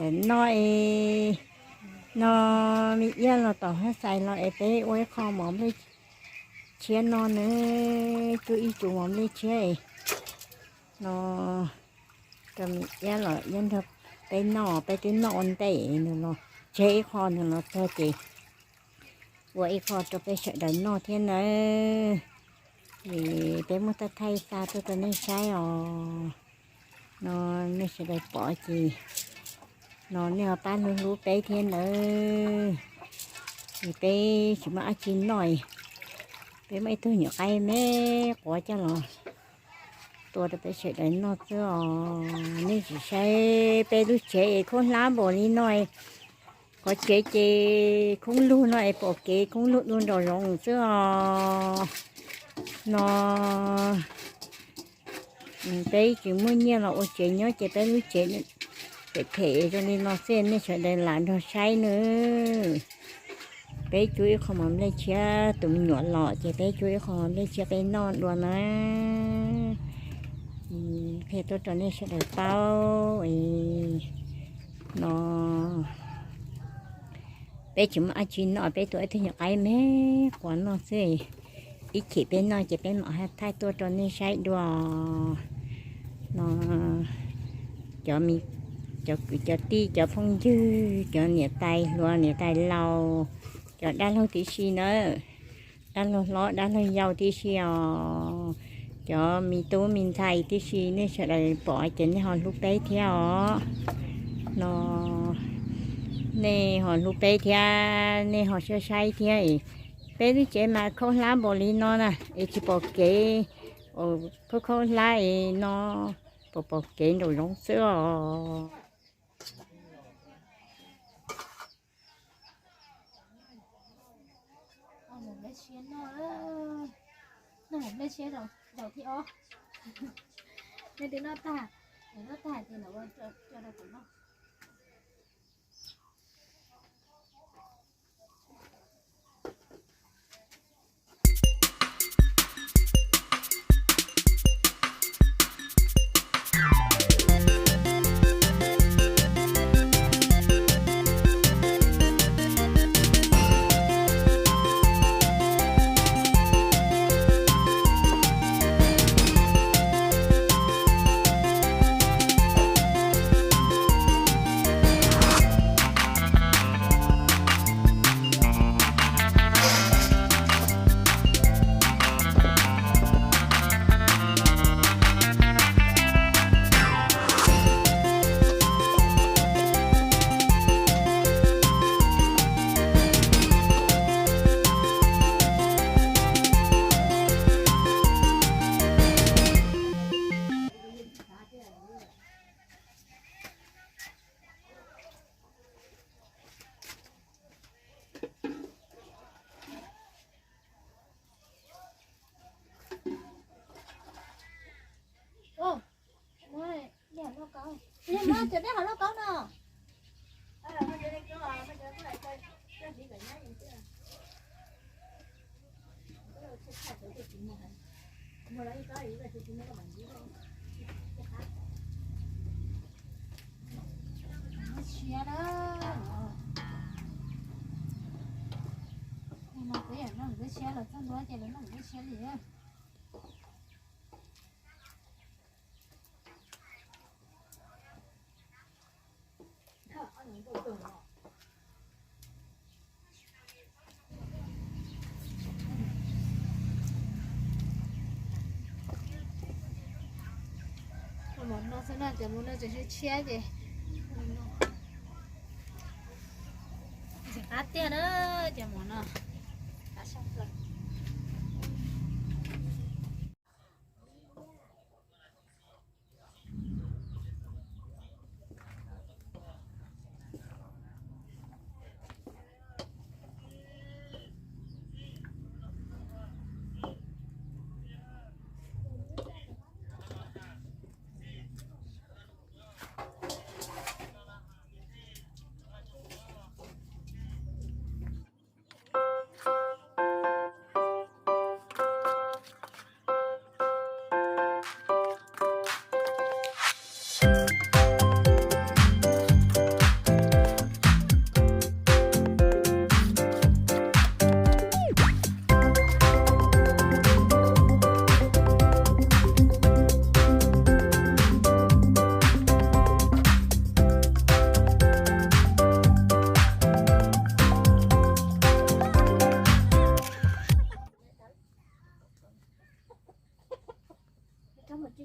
No es, no me iab los tom Haj Xais los es peb ua ib qho mov nplej tshiab no nawb, cuab ib tsuv mov nplej tshiab no rau me iab los iab nrog peb noj, peb twb noj ua ntej, nws los tseg ib qho nws los txog ces ua ib qho rau peb sawv daws noj thiab nawb. Es peb muab thaij thaij xa tuaj rau nej saib os. No nej sawv daws pom ces no nej ho pab hlub hlub peb thiab nawb. Es peb tsis muaj dab tsi noj, peb muaj ib tug nyuam qaib me quav coj los tua rau peb sawv daws noj xwb os. Nej tsis saib peb lub tsev es khoob hlab npaum li no, qhov tsev ces khoob lug no es pom kev khoob lug dua nraum zoov xwb os. No peb tsis muaj nyiaj los ua tsev nyob ces peb lub tsev phem phem zoo li no xwb, nej sawv daws lam nrog saib nawb. Peb cuab ib qho mov nplej tshiab, tus me nyuam los ces peb cuab ib qho mov nplej tshiab peb noj dua na. Qhia tuaj rau nej sawv daws paub no. Peb tsis muaj dab tsi noj, peb tua ib tug nyuam qaib me quav noj xwb. Ib chim peb noj ces peb mam thaij tuaj rau nej saib dua no. Cov, cov kwv cov tij, cov phooj ywg, cov niam tais hluas niam tais laus, cov dab laug tib si nawb, dab laug hlob dab laug yau tib si os, cov me tub me ntxhais tib si, nej sawv daws pom ces nej ho hlub peb thiab os. No nej ho hlub peb thiab, nej ho saib saib thiab. Peb lub tsev mas khoob hlab npaum li no na es tsis pom kev, khoob khoob hlab es no pom pom kev nraum zoov xwb os. Noj mov nplej tshiab zaum thib ob. Nej twb noj tag, noj tag ces lawv ua tso rau kuv noj. Cov dej hauv lauj kaub no. Siab na. Nim no kuv yam noj lwm lub siab los txog ntua ces lawv noj lwm lub siab li. Mov no xwb no, cov mov no tseem tshiab ces ntxim qab tiag na, cov mov no.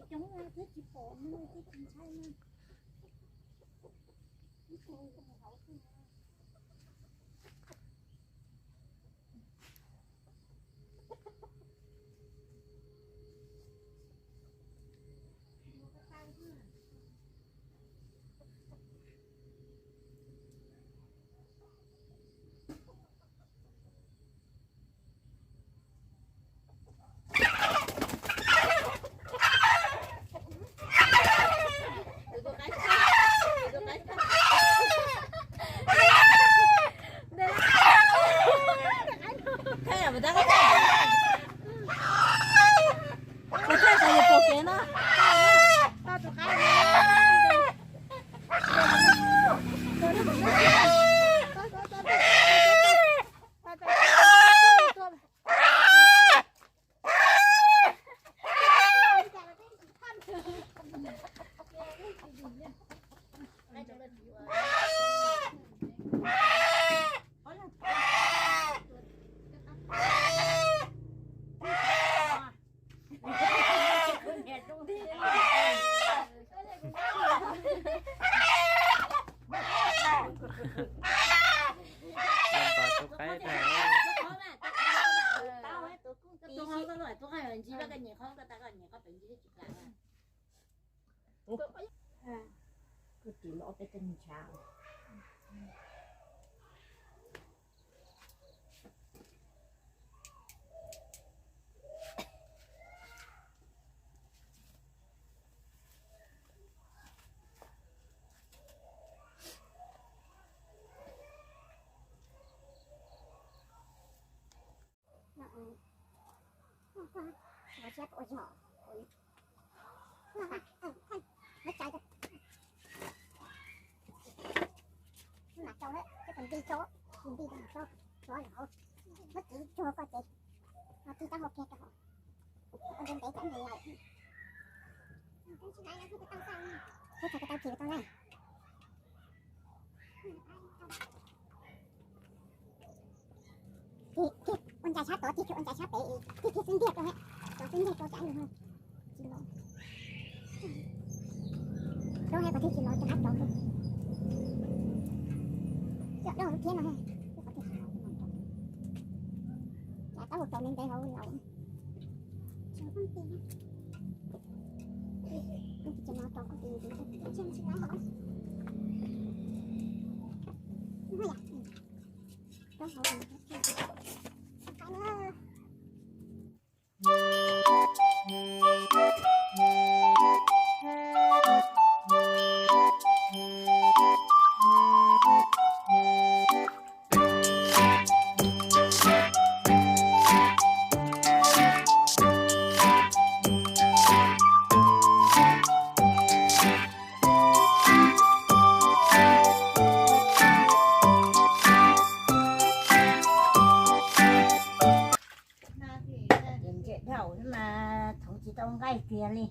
Coob thiab tsis pom no thiab tsis ntshai no. Ua tau kiag tau lawm. Ua ntsais sab tod, tig ua ntsais sab pem, tig tig xub ntiag rau, xub ntiag rau tsam nws tsis los. Rau he qhov twg tsis los rov qab rau. Coj doj lub thiab no he, qhov twg tsis los rau. Tab tab mus rau ntev ntev hauv los. Ntses dhau mas thaum tsis tau nqaij tiag li.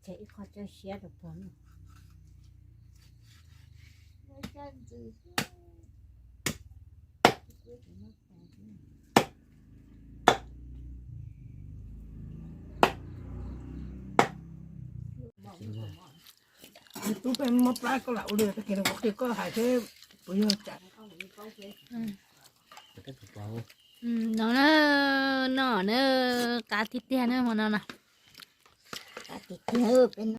Ces ib qho coj siab rau puag no. Tub peb muab plab koj lam ua li tag kis qhov twg koj hais seb puas yog tsam. No na, no na, qab tiag tiag na hmo no na. Qab tiag tiag peb no.